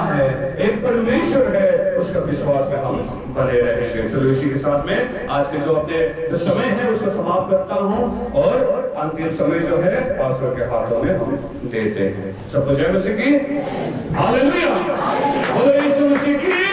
है, एक परमेश्वर है, उसका विश्वास में हम बने रहेंगे। चलो, इसी के साथ में आज के जो अपने जो समय है उसको समाप्त करता हूं और अंतिम समय जो है पास्टर के हाथों में हम देते हैं। सबको जय मसीह की। हालेलुया। बोलो यीशु मसीह की।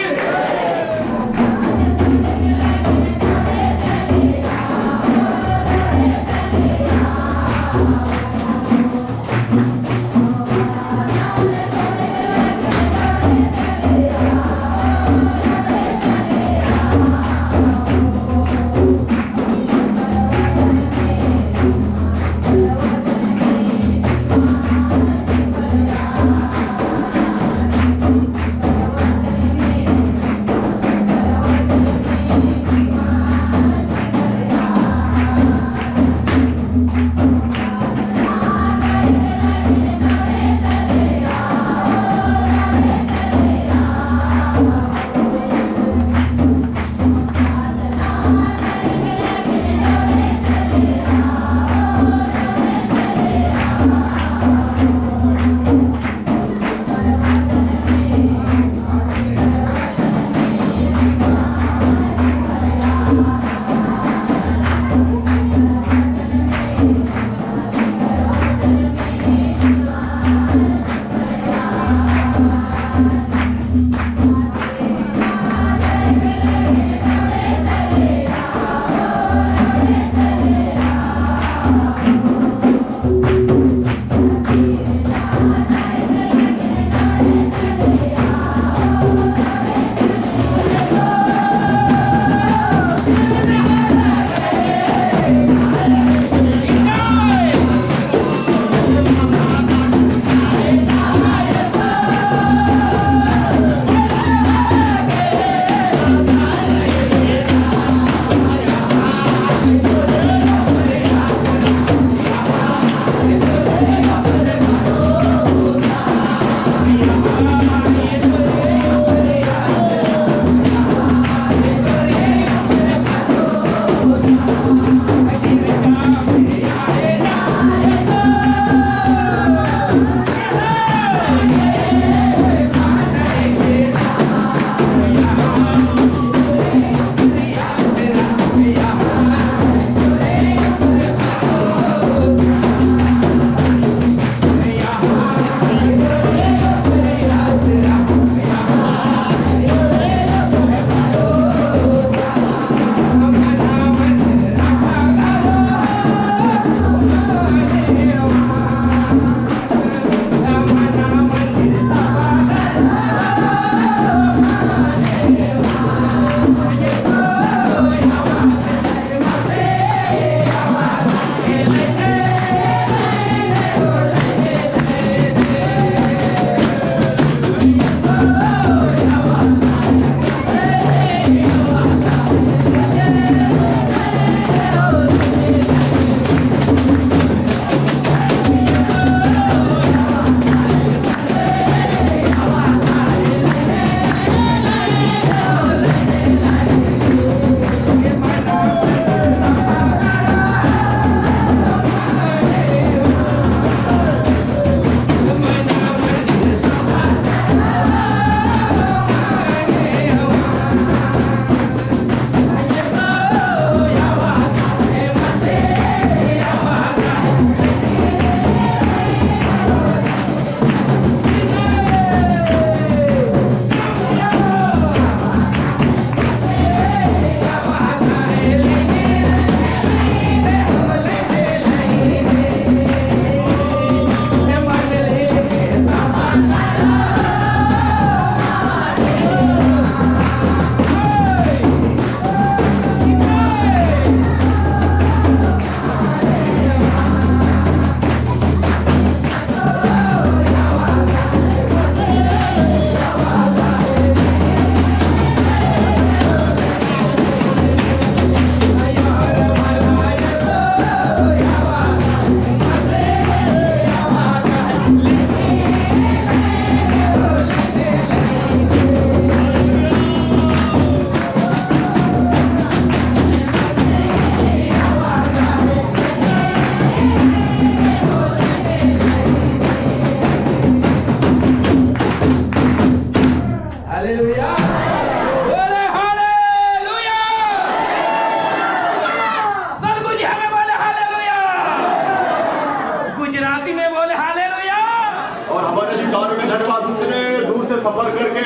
सफर करके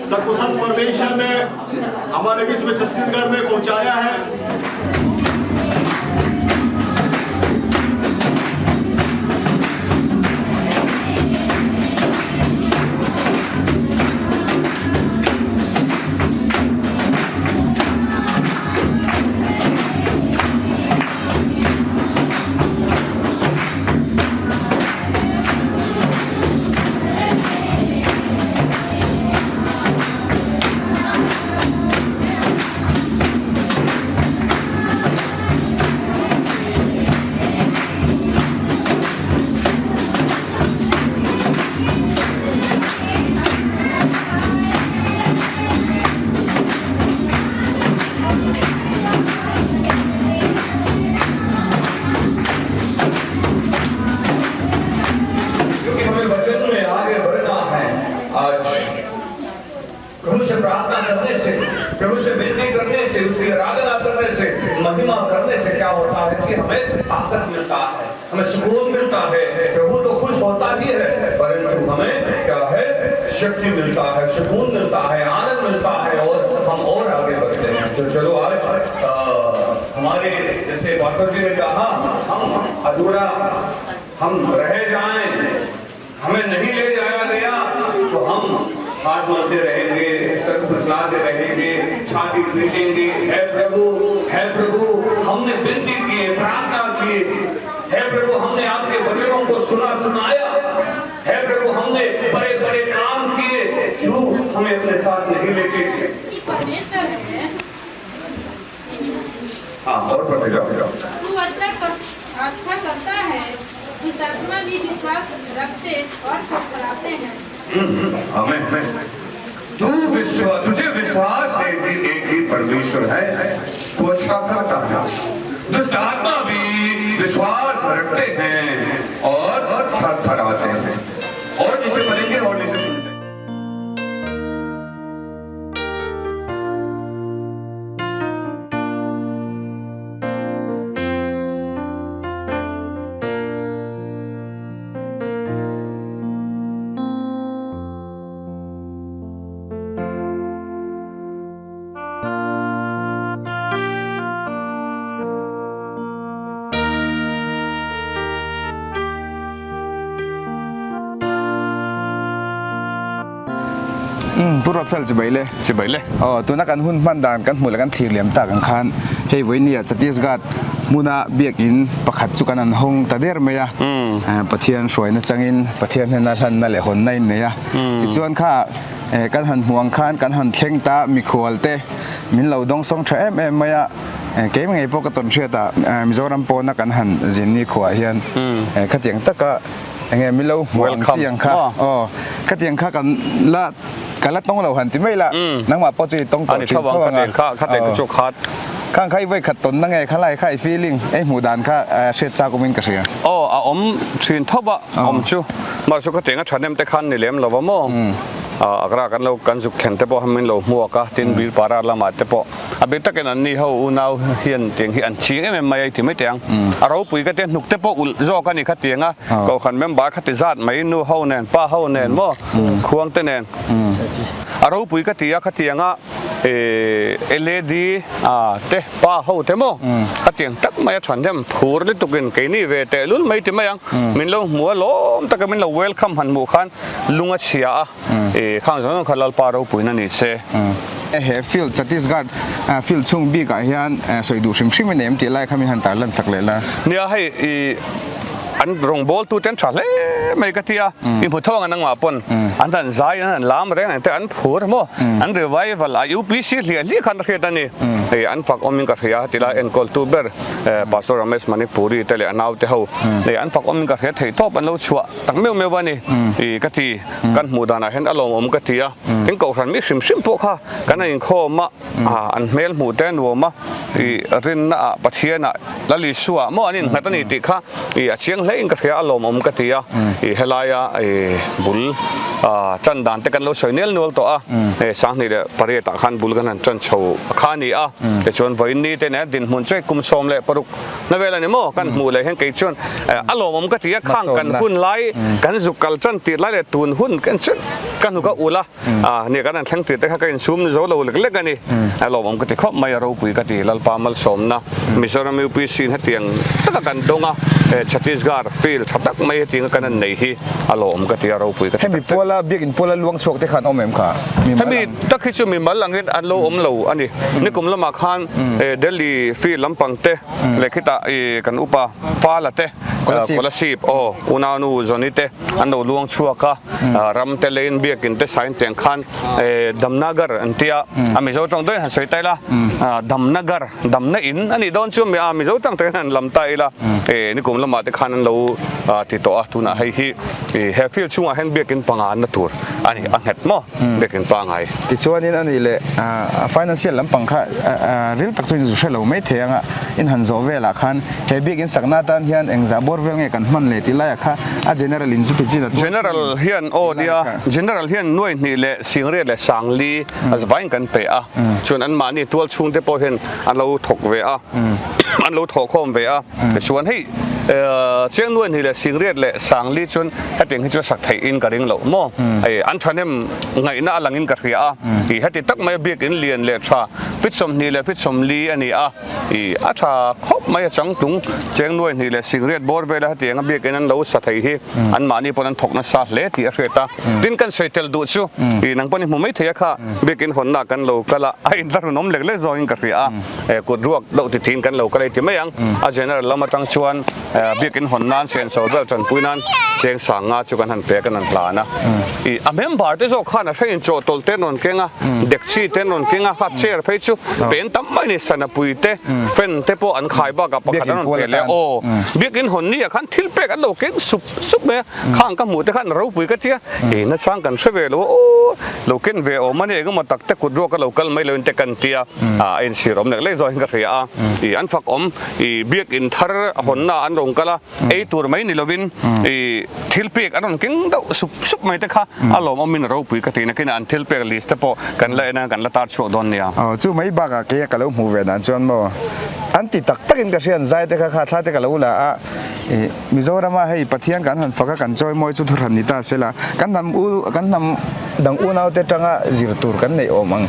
सकुशल परमेश्वर ने हमारे बीच में छत्तीसगढ़ में पहुंचाया है। क्योंकि हमें वचन में आगे बढ़ना है। आज प्रभु से प्रार्थना करने से, प्रभु से विनती करने से, उसकी आराधना करने से, महिमा करने से क्या होता है कि हमें ताकत मिलता है, हमें सुकून मिलता है। प्रभु तो खुश होता ही है, परंतु हमें क्या है, शक्ति मिलता है, सुकून मिलता है, आनंद मिलता है और हम और आगे बढ़ते हैं। तो चलो आज हमारे जैसे पास्टर जी ने कहा, हम अधूरा हम रह जाएं, हमें नहीं ले जाया गया तो हम हाथ मलते रहेंगे, सर फुसलाते रहेंगे, छाती पीटेंगे, हे प्रभु, हे प्रभु, हमने विनती की, प्रार्थना की, हे प्रभु हमने आपके वचनों को सुना सुनाया, हे प्रभु हमने बड़े बड़े काम किए, क्यों हमें अपने साथ नहीं लेके गए? परमेश्वर है। हाँ, और पढ़ते जाओ। तू अच्छा करता है, दुष्टात्मा भी विश्वास रखते और थरथराते हैं। आमीन। तुझे विश्वास है कि एक ही परमेश्वर है, तू अच्छा करता है। दुष्ट आत्मा भी विश्वास रखते हैं और थरथराते हैं। और नीचे पढ़ेंगे और नीचे सुनते हैं। Pu Ruatfel chibai le. Chibai le. Aw, tuna kan hun hman dan kan hmuh leh kan thlir liam tak ang khan hei vawinia Chhattisgarh hmuna biakin pakhat chu kan an hawng ta der mai a. Pathian hruaina changin Pathian hnena hlanna leh hawnna in nei a. Tichuan kha kan han hmuh ang khan kan han thleng ta mikhual te min lo dawng sawng tha em em mai a. Keimah ngei pawh ka tawn hriat a Mizoram pawna kan han zin ni khuah hian khatiang taka enge min lo hmuh ang chi ang kha aw khatiang kha kan la ka la tawng lo han ti mai la nangmah pawh chu i tawng tawh thin tho ang a khang kha i vawi khat tawn na nge kha lai kha i feeling ei hmuh dan kha hriat chak awmin ka hria. Aw a awm thin tho a awm chu mahse khatiang a thahnem te khan ni lem lo va maw Agra kan lo kan zuk thlen te pawh min lo hmuak a tin Birpara lamah te pawh A bik takin anni ho unau hian tiang hi an ching em em mai a i ti mai teh ang. A ropui ka tia hnuk te pawh ulh zawk a ni kha tiang a, kohhran member kha ti zat mai nu ho nen pa ho nen maw khuang te nen. A ropui ka ti a kha tiang a lad te pa ho te maw kha tiang tak mai a than phur lutukin keini ve teh lul mai ti mai ang. Min lo hmu a lawm taka min lo welcome han hmuh khan lung a chhia a. Khang zawng zawng kha Lalpa ropuina ni se. He field Chhattisgarh field chhung bik ah hian sawi duh hrim hrim a nei em tih lai kha min han tar lan sak leh la. Nia hei i an rawngbâwl tu te an tha hle mai ka ti a, i hmu tho ang a nangmah pawn an han zai an han lam reng ang te an phur maw an revival a UPC hliah hliah khan a hriat a ni hei an fak awmin ka hria ti lai enkawl tu ber Pastor Ramesh Manipuri te leh a naute ho hei an fak awmin ka hria theih tawp an lo chhuah tak meuh meuh a ni i ka ti. Kan hmuh danah hian a lawmawm ka ti a, tin kohhran mi hrim hrim pawh kha kan han inkhawm a, an hmel hmuh te a nuam a, ih rinna ah Pathian ah Lal Isua ah maw an innghat a ni tih kha ih a chiang hle. hle in ka hria a lawmawm ka ti a, ih helaia ih bul ah tan dan te kan lo sawi nel nual tawh a, hei 28 ah khan bul kan han tan chho kha a ni a, tichuan vawiin ni te nen dinhmun chu hei kum 16 na vel a ni maw kan hmuh leh hian kei chuan a lawmawm ka ti a, khang kan hun lai kan zuk kal tan tir lai leh tun hun kan chu ka hnuk a ulh a. A nia kan han thleng tir te kha ka insum zo lo lek lek a ni. A lawmawm ka ti khawp mai a ropui ka ti Lalpa malsawmna Mizoram UPC in hetiang taka kan dawng a Chhattisgarh field tha tak mai hetianga kan han nei hi a lawmawm ka ti a ropui ka ti Hemi tak zet. puala biakin puala luang chhuak te khan awm em kha? Mimal Hemi ang. tak hi chu mimal angin an lo awm lo a ni. Nikum lamah khan Delhi field lampang te leh khitah kan upa Fala te Kolasib aw Unaunu Johnny te an lo luang chhuak a. Ram te leiin biakin te sain tiang khan Damnagar an tia a Mizo tawng deuhin han sawi ta ila Damnagar damna in a nih dawn chu a Mizo tawng takin han lam ta ila nikum lamah te khan an lo ti tawh a tunah hei hi he field chhungah hian biakin panga na tur a ni a nghet maw biakin pangai. Tichuanin a nih leh financial lampang kha ril tak chu in zu hre lo mai thei anga in han zawh velah khan He biakin sakna atan hian engzah bawr vel nge kan hman leh tih laiah kha a general in chu ti chin a tuar General hian aw nia, General hian nuai hnih leh singriat leh sangli a zavain kan pe a, chuan anmahni tual chhungte pawh hian an lo thawk ve a, an lo thawhkhawm ve a, tichuan hei chiang nuai hnih leh singriat leh sangli chuan hetiang hi chu a sak theih in ka ring loh maw, hei an thahnem ngaihna a langin ka hria a, ih heti tak maia biakin lian leh tha fit 20 leh fit 40 a ni a. I a tha khawp mai a changtlung cheng nuai hnih leh singriat bawr vela hetiang a biakin an lo sa thei hi anmahni pawn an thawk nasa hle tih a hriat a. Tin kan sawi tel duh chu i nang pawn i hmu mai thei a kha biakin hawnna kan lo kal a, a inthlahrunawm lek lek zawngin ka hria a, e kut ruak deuh ti tiin kan lo kal ei ti mai ang. A general lam atang chuan biakin hawn nan senso vel tanpui nan cheng sang nga chu kan han pe a kan han hlan a. I a member te zawk khan a hrein chawhtawlh te an rawn keng a, dekchi te an rawn keng a, kha chair phei chu pen tam mai a ni, sanapui te, fan te pawh an khai bakah pakhat an rawn pe leh a, aw biakin hawn ni ah khan thil pek an lo keng sup sup mai a, khang ka hmuh te khan ropui ka tia, ei nachang kan hre ve lo a, aw lo ken ve awm a ni engemaw tak te kut ruak a lo kal mai lo in te kan tia, a inchhir awm lek lek zawhin ka hria a, i an fak awm, i biakin thar hawnna ah an rawn kal a. Ei tur mai ni lovin i thil pek an rawn keng deuh sup sup mai te kha a lawmawmin a ropui ka ti nakin an thil pek list te pawh kan la en a kan la tar chhuak dawn nia. Aw chu mai bakah keia ka lo hmuh ve dan chuan maw an ti tak takin ka hria an zai te kha kha thla te ka lo la a i Mizorama hei Pathian kan han fak a kan chawi mawi chu thuhran ni ta sela kan hnam u kan hnam dang unau te tanga zir tur kan neih awm ang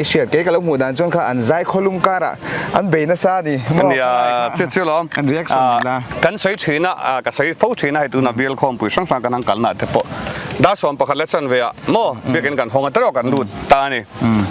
i hriat kei ka lo hmuh dan chuan kha an zai khawlum karah An bei nasa a ni maw? Nia, chu chu lawm. An reaction ni la. Kan sawi thin a, ka sawi fo thin a hei tuna bial khawmpui hrang hrang kan han kalna te pawh dar 11 leh chanve ah maw biakin kan hawng a tawk kan lut ta a ni.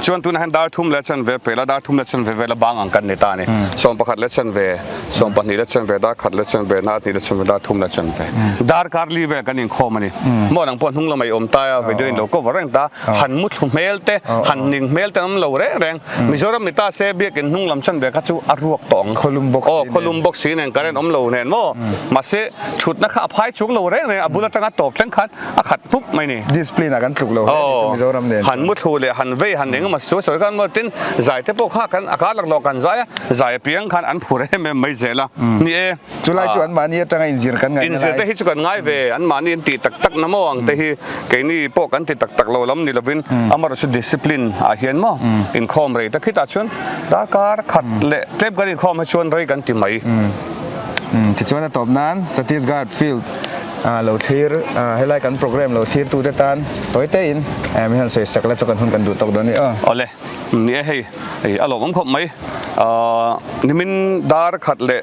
Chuan tunah hian dar thum leh chanve pel a, dar thum leh chanve vela bang ang kan ni ta a ni. 11 leh chanve, 12 leh chanve, dar khat leh chanve, dar hnih leh chanve, dar thum leh chanve. Dar kar li vel kan inkhawm a ni. Maw nang pawh hnung lamah i awm ta a, video in lo cover reng ta, han muthlu hmel te, han ning hmel te an awm lo reng reng. Mizoram ni ta se biakin hnung lam chan ve kha chu a ruak tawh ang. Khawlum bawk si nen. Aw khawlum bawk si nen current awm lo nen maw. Mahse thutna kha a phai chung lo reng reng a bul atanga tawp thleng khan a khat hmup mai ni. Discipline ah kan tluk lo hle ni chu Mizoram nen chuan. Han muthlu leh han vei han engemaw sawi sawi khan maw tin zai te pawh kha kan a kar laklawh kan zai a, zai apiang khan an phur em em mai zel a. Ni e. Chulai chu anmahni atanga inzir kan ngaihna lai. Inzir te hi chu kan ngai ve, anmahni an tih tak tak na maw ang te hi keini pawh kan ti tak tak lo lam ni lovin amarawh chu discipline ah hian maw inkhawm rei ta khitah chuan darkar khat leh tlem kan inkhawm hi chuan rei kan ti mai. Tichuan a tawp nan Chhattisgarh field lo thlir helai kan program lo thlir tute tan tawi tein min han sawi sak la chu kan hun kan duh tawk dawn a ni aw. Awle, ni e hei a lawmawm khawp mai. Nimin dar khat leh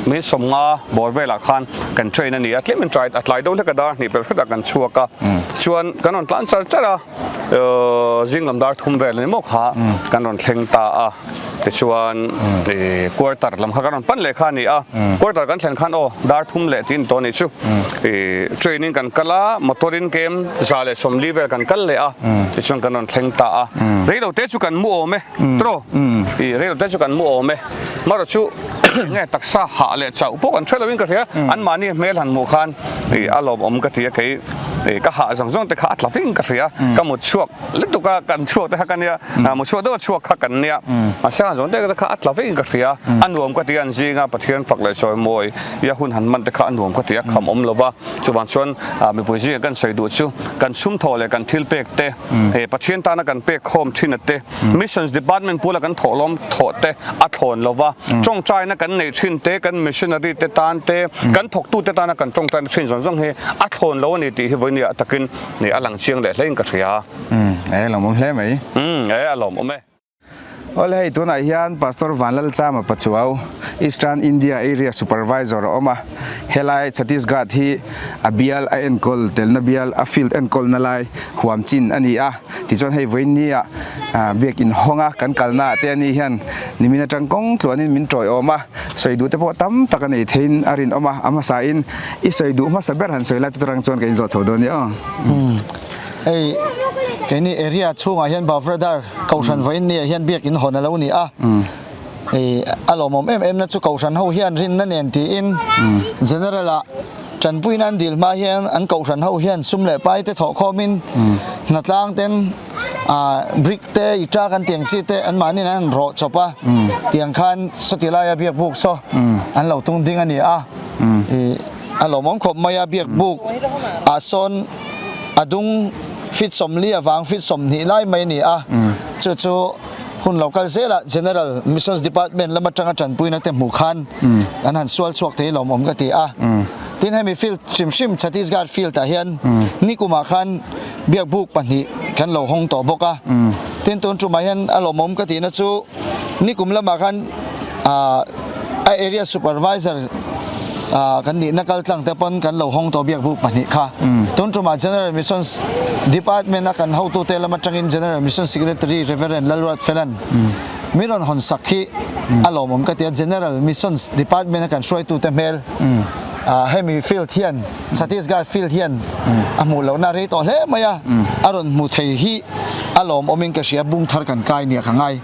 min 50 bawr velah khan kan train a ni a, tlem in trai a tlai deuh hlek a dar hnih pel hretah kan chhuak a, chuan kan rawn tlan char char a, zing lam dar thum vel a ni maw kha kan rawn thleng ta a, tichuan ih quarter lam kha kan rawn pan leh kha a ni a, quarter kan thlen khan aw dar thum leh tiin tawh a nih chu, ih train in kan kal a, motor in kem 140 vel kan kal leh a, tichuan kan rawn thleng ta a, reilote chu kan mu awm e. Tro, i reilote chu kan mu awm e, marawh chu. Nge taksa hah leh chauh pawh kan hre loin ka hria, anmahni hmel han hmuh khan ih a lawmawm ka ti a, kei ih ka hah zawng zawng te kha a tla ving ka hria, ka mut chhuak lutuk a, kan chhuak te kha ka nia, mut chhuak deuh a chhuak kha kan nia, mahse han zawng te kha a tla ving ka hria, a nuam ka ti a, an zinga Pathian fak leh chawi mawi ia hun han man te kha a nuam ka ti a, kham awm lo va, chuvang chuan mipui zinga kan sawi duh chu kan sumthawh leh kan thil pek te, Pathian tana kan pek khawm thin a te, Missions Department pula kan thawhlawm thawh te a thlawn lo va, tawngtaina kan neih thin te, kan missionary te tan te, kan thawktu te tana kan tawngtaina thin zawng zawng hi a thlawn lo a ni tih hi vawinia a takin a lang chiang leh hlein ka hria. Umm, e lawmawm hle mai. Umm, e a lawmawm e. Awle hei tunah hian Pastor Vanlalchama Pachuau, Eastern India Area Supervisor a awm a, helai Chhattisgarh hi a bial a enkawl telna bial a field enkawlna lai huam chin a ni a, tichuan hei vawiinnia biak inhawnga kan kalna ah te ani hian nimin atang kawng tluanin min tawiawm a, sawi duh te pawh tam tak a nei theiin a rinawm a, a hmasa in i sawi duh hmasa ber han sawi lai chutarang chuan ka inzawh chho dawn nia aw. Hei keini area chhungah hian Bavradar Kohhran vawiinnia hian biak inhawn a lo ni a. Hei a lawmawm em em na chu Kohhran ho hian rinna nen tiin General ah tanpuina an dil hma hian an Kohhran ho hian sum leh pai te thawh khawmin hnatlang ten ah brick te ita kan tiang chi te an mahni in an rawh chawp a tiang khan sawti laia biak buk saw an lo tung ding a ni a ih a lawmawm khawp mai a biak buk ah sawn a dung feet 40 avang feet 20 lai mai a ni a chu chu. Hun lo kal zelah General Missions Department lam atanga tanpuina te hmuh khan an han sual chhuak thei lawmawm ka ti a. Tin hemi field hrim hrim Chhattisgarh field ah hian nikumah khan biakbuk pahnih kan lo hawng tawh bawk a. Tin tun tumah hian a lawmawm ka tihna chu nikum lamah khan a area supervisor kan nihna kal tlang te pawn kan lo hawng tawh biakbuk pahnih kha. Tun tumah General Missions Department a kan hotute lam atangin General Mission Secretary Rev. Lalruat Felan min rawn hawn sak hi a lawmawm ka ti a, General Missions Department a kan hruaitute hmel hemi field hian Chhattisgarh field hian a hmuh lohna rei tawh hle mai a, a rawn hmu thei hi a lawmawmin ka hria, bung thar kan kai nia ka ngai.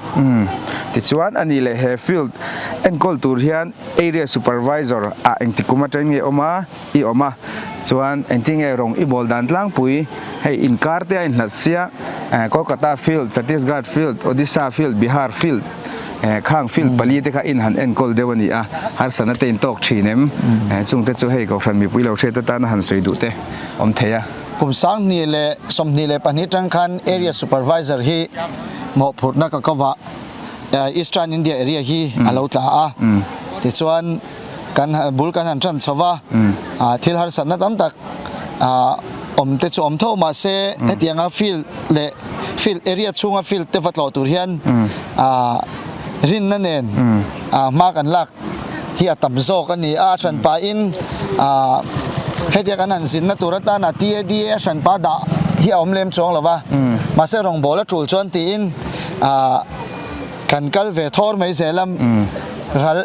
Tichuan a nih leh he field enkawl tur hian Area Supervisor ah engti kum atangin nge awm a? I awm a, chuan engtinge rawng i bawl dan tlangpui, hei inkar te a inhlat sia, Kolkata field, Chhattisgarh field, Odisha field, Bihar field, khang field pali te kha in han enkawl deuh a ni a, harsatna te in tawk thin em? Chung te chu hei Kohhran mipui lo hriat atana han sawi duh te awm thei a. Kum 2022 tang khan Area Supervisor hi mawhphurhna ka ko va, Eastern India area hi a lo tla a, tichuan, Kan bul kan han tan chho va, thil harsatna tam tak awm te chu awm tho mahse hetianga field leh field area chhunga field te va tlawh tur hian rinna nen hma kan lak hi a tam zawk a ni a, a hranpain hetia kan han zinna tur atana TADA a hranpa dah hi a awm lem chuang lo va, mahse rawngbawl a tul chuan tiin Kan kal ve thawr mai zel a, ral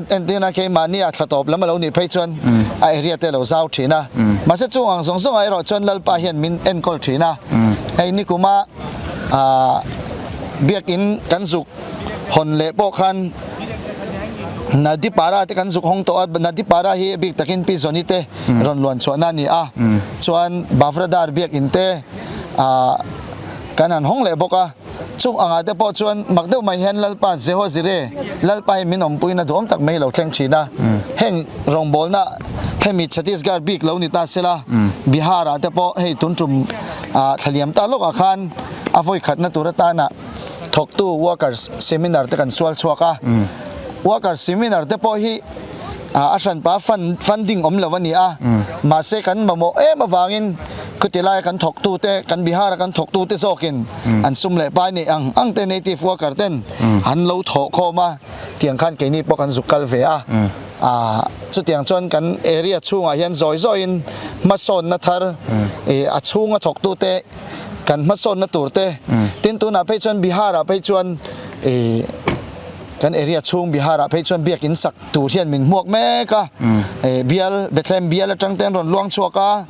entirna keimahni a thla tawp lam a lo nih phei chuan a area te a lo zau thin a. Mahse chung ang zawng zawngah erawh chuan Lalpa hian min enkawl thin a. Hei nikuma biakin kan zuk hawn leh pawh khan Nadipara te kan zuk hawng tawh a, Nadipara hi a bik takin Pi Zawni te rawn luan chhuahna a ni a. Chuan Bavradar biakin te kan han hawng leh bawk a. Chung angah te pawh chuan mak deuh mai hian Lalpa Jeho Zire, Lalpa hi min awmpuina duhawm tak mai lo thleng thin a. Heng rawngbawlna hemi Chhattisgarh bik lo ni ta sela, Bihar ah te pawh hei tun tum thlaliam ta lawkah khan a vawi khatna tur atana thawktu workers seminar te kan sual chhuak a. Workers seminar te pawh hi a hranpa funding awm lo a ni a, mahse kan mamawh em avangin Khuti laia kan thawktute, kan Bihar-a kan thawktute zawkin an sum leh pai neih ang ang te native worker ten an lo thawh khawm a, tiang khan keini pawh kan zuk kal ve a. Chutiang chuan kan area chhungah hian zawi zawiin hmasawnna thar a chhunga thawktute kan hmasawnna tur te, tin tunah phei chuan Bihar-ah phei chuan Kan area chhung Bihar ah phei chuan biakin sak tur hian min hmuak mek a, bial Bethlehem bial atang te an rawn luang chhuak a,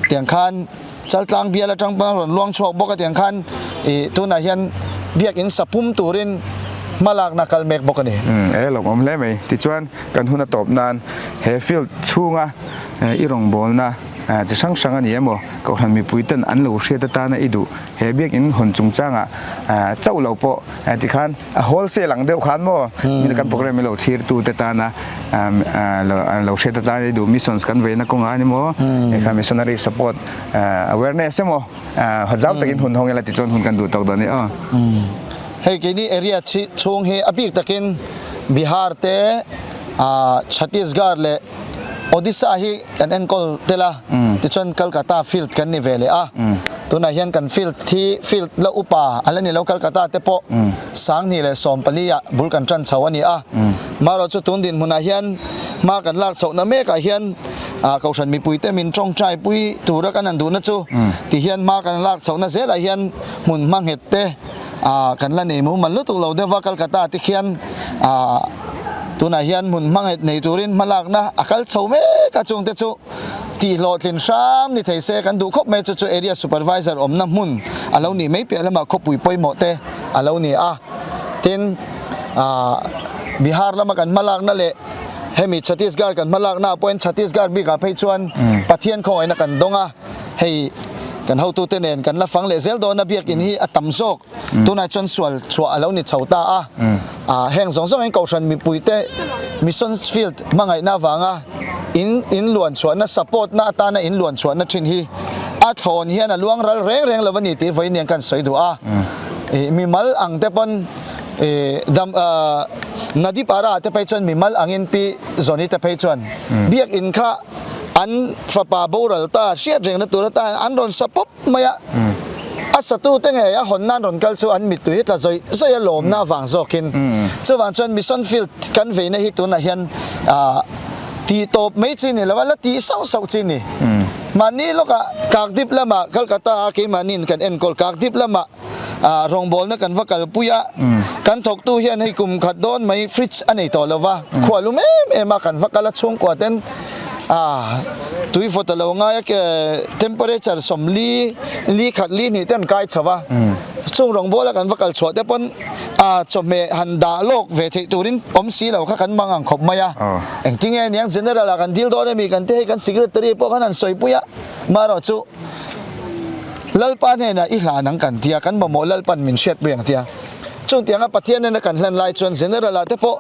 tiang khan Chaltlang bial atang pawh an rawn luang chhuak bawk a, tiang khan ih tunah hian biakin sa pum turin hmalakna kal mek bawk a ni. Umm e lawmawm hle mai. Tichuan kan hun a tawp nan he field chhunga i rawngbawlna chi hrang hrang a ni emaw Kohhran mipui ten an lo hriat atana i duh he biakin hawn chungchangah chauh lo pawh tikhan a wholesale ang deuh khan maw min kan program i lo thlir tu te tana lo hriat atana i duh missions kan veina kawngah ani maw kha missionary support awareness emaw zau takin hun hawng ila tichuan hun kan duh tawk dawn a ni aw. Hei keini area chhung hi a bik takin Bihar te Chhattisgarh leh Odisha hi kan enkawl tel a, tichuan Calcutta field kan ni ve leh a. Tunah hian kan field hi field la upa a la ni lo, Calcutta te pawh 2014 ah bul kan tan chho a ni a. Marawh chu tun dinhmunah hian hma kan lak chhohna mekah hian Kohhran mipuite min tawngtai pui tura kan han duhna chu tihian hma kan lak chhohna zelah hian hmun hma nghet te kan la nei mumal lutuk lo deuh va, Calcutta te khian Tunah hian hmun hmangaih nei turin hmalakna a kal chho mek a, chungte chu tihhlawhtlin hram ni thei se kan duh khawp mai, chu chu Area Supervisor awmna hmun a lo nih mai piah lamah khawpui pawimawh te a lo ni a. Tin, Bihar lama kan hmalakna leh hemi Chhattisgarh kan hmalakna ah pawhin Chhattisgarh bikah phei chuan Pathian khawngaihna kan dawng a, hei kan hotute nen kan la fang leh zel dawn a, biakin hi a tam zawk. Tunah chuan sual chhuah a lo ni chho ta a, heng zawng zawngin Kohhran mipuite Missions Field hmangaihna avanga in in luan chhuahna support na atana in luan chhuahna thin hi a thlawn hian a luang ral reng reng lo a ni tih vawiin hian kan sawi duh a. Mimal ang te pawn dam Nadipara ah te phei chuan mimal angin Pi Zawni te phei chuan biakin kha an fapa boral ta hriat rengna tur atan an rawn sa pawp mai a, a satute ngei a hawn nan rawn kal chu an mittui hi tla zawih zawih a lawmna avang zawkin. Chuvang chuan Mission Field kan veina hi tunah hian tih tawp mai chi ni lo a, la tih sauh sauh chi ni. Mahni lawkah Kakdip lamah Calcutta a keimahniin kan enkawl Kakdip lamah rawngbawlna kan va kalpui a, kan thawktu hian hei kum khat dawn mai fridge a nei tawh lo va, khua lum em em a kan va kal a chhungkua ten tui vawt a lo ngai a temperature 40 li khat li hnih te an kai chho va, chung rawngbawla kan va kal chhuah te pawn chawhmeh han dah lawk ve theih turin awm si lo kha kan mang ang khawp mai a, engtinge aniang general ah kan deal dawn emi kan ti hei kan secretary pawh khan han sawipui a, marawh chu. Lalpa hnenah i hlan ang kan tia, kan mamawh Lalpan min hriatpui ang tia. Chung tianga Pathian hnena kan hlan lai chuan General ah te pawh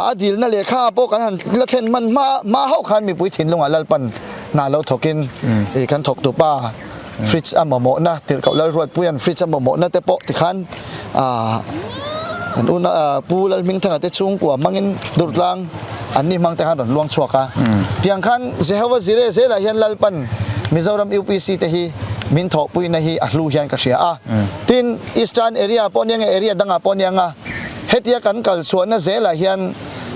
a dilna lehkha ah pawh kan han la thlen hman hma hma hauh khan mipui thinlungah Lalpan hna lo thawkin i kan thawk tupa fridge a mamawhna tirhkoh Lalruatpuia'n fridge a mamawhna te pawh tikhan An una Pu Lalhmingthanga te chhungkua hmangin Durtlang an ni hmang te khan rawn luang chhuak a. Tiang khan Jehova Jireh zelah hian Lalpan Mizoram UPC te hi min thawhpuina hi a hlu hian ka hria a. Tin, Eastern area pawh nia nge area dangah pawh nia nga hetia kan kal chhuahna zelah hian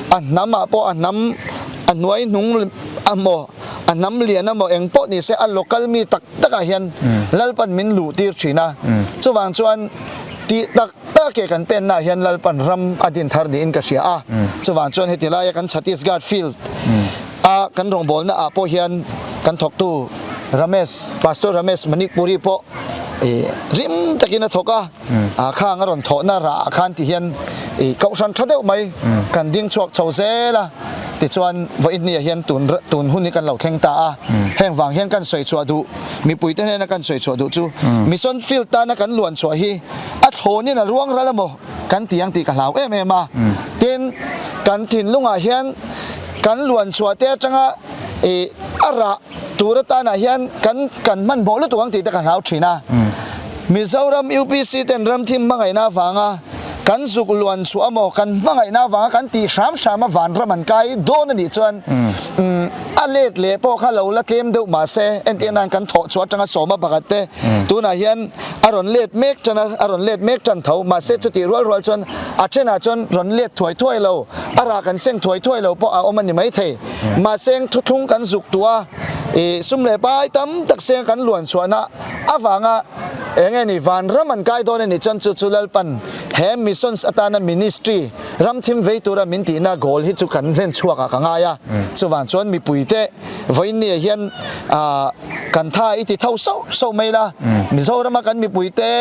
a hnam ah pawh a hnam a hnuai hnung a maw a hnam lian a maw eng pawh ni se a local mi tak takah hian Lalpan min luh tir thin a. Chuvang chuan Tih tak tak ke kan penna ah hian Lalpan ram a din thar niin ka hria a, chuvang chuan heti laia kan Chhattisgarh field a kan rawngbawlna ah pawh hian kan thawktu Ramesh, Pastor Ramesh Manikpuri pawh ih rim takin a thawk a, khang a rawn thawhna rah ah khan ti hian ih kohhran tha deuh mai kan ding chhuak chho zel a, tichuan vawiin ni ah hian tun tun hun hi kan lo thleng ta a, heng vang hian kan sawi chhuah duh. Mipuite hnena kan sawi chhuah duh chu Mission Field tana kan luan chhuah hi a thlawnin a ruang ral emaw kan ti ang tih ka hlau em em a. Tin, kan thinlungah hian kan luan chhuah te atanga ih a rah tur atanah hian kan kan hmanhmawh lutuk ang tih te ka hlau thin a. Mizoram UPC ten ramthim hmangaihna avanga kan zuk luan chhuah amaw kan hmangaihna avanga kan tih hram hram a vanram an kai dawn a nih chuan a let leh pawh kha lo la tlem deuh mahse entir nan kan thawh chhuah atanga sawma pakhat te tunah hian a rawn let mek tan a a rawn let mek tan tho mahse chutih rual rual chuan a thenah chuan rawn let thuai thuai lo a rah kan seng thuai thuai lo pawh a awm a ni maithei mahse thuthlung kan zuk tuah a ih sum leh pai tam tak seng kan luan chhuahna Avanga eng nge ni vanram an kai dawn a nih chuan chu chu Lalpan he missions atana ministry ram thim vei tura min tihna goal hi chu kan hlen chhuak ah ka ngai a. Chuvang chuan mipuite vawiin ni ah hian kan tha i ti tho sauh sauh mai la. Mizorama kan mipuite